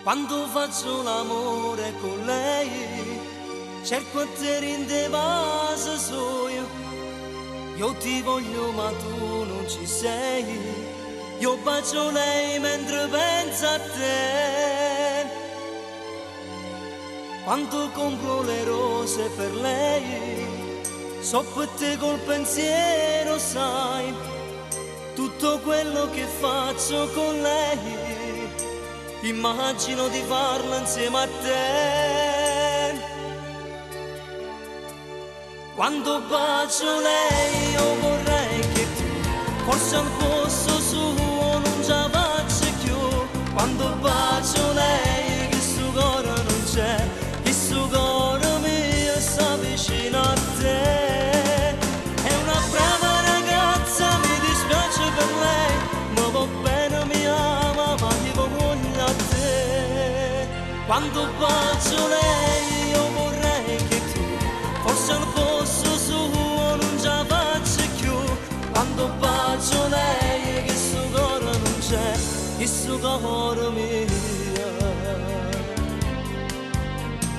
Quando faccio l'amore con lei, cerco a te dint' 'e vase soie. Io ti voglio ma tu non ci sei. Io bacio lei mentre penso a te. Quando compro le rose per lei, so per te col pensiero, sai, tutto quello che faccio con lei, immagino di farlo insieme a te. Quando bacio lei io vorrei che tu forse al posto suo non ce la faccio più. Quando bacio lei che suo cuore non c'è, che suo cuore mio sta vicino a te. È una brava ragazza, mi dispiace per lei, ma va bene, mi ama, ma io voglio a te. Quando bacio lei io vorrei che tu forse al posto suo non ce la faccio più. Quando bacio lei che suo cuore non c'è, che suo cuore mio.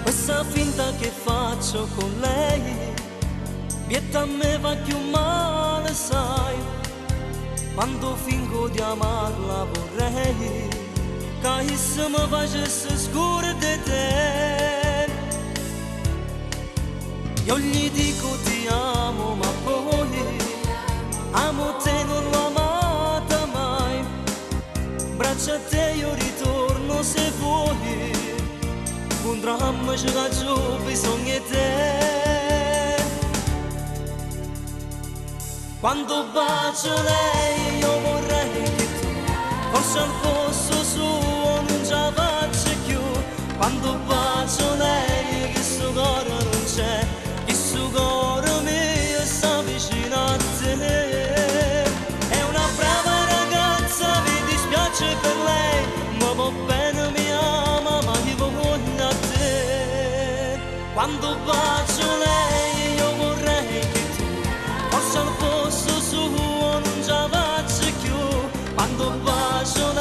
Questa finta che faccio con lei, vieta a me fa più male, sai. Quando fingo di amarla vorrei che essa mi facesse scuro di te. Io gli dico ti amo, ma poi amo te non l'ho amata mai. Braccia a te io ritorno se vuoi, un dramma ce l'ho giù, bisogna di te. Quando bacio lei io vorrei che tu forse al posto suo non ce la faccio più. Quando bacio lei che suo cuore non c'è, che suo cuore mio sta vicino a te. È una brava ragazza, mi dispiace per lei, ma va bene, mi ama, ma io voglio a te. Quando bacio lei io vorrei che tu forse al posto suo non ce la faccio più. Quando bacio lei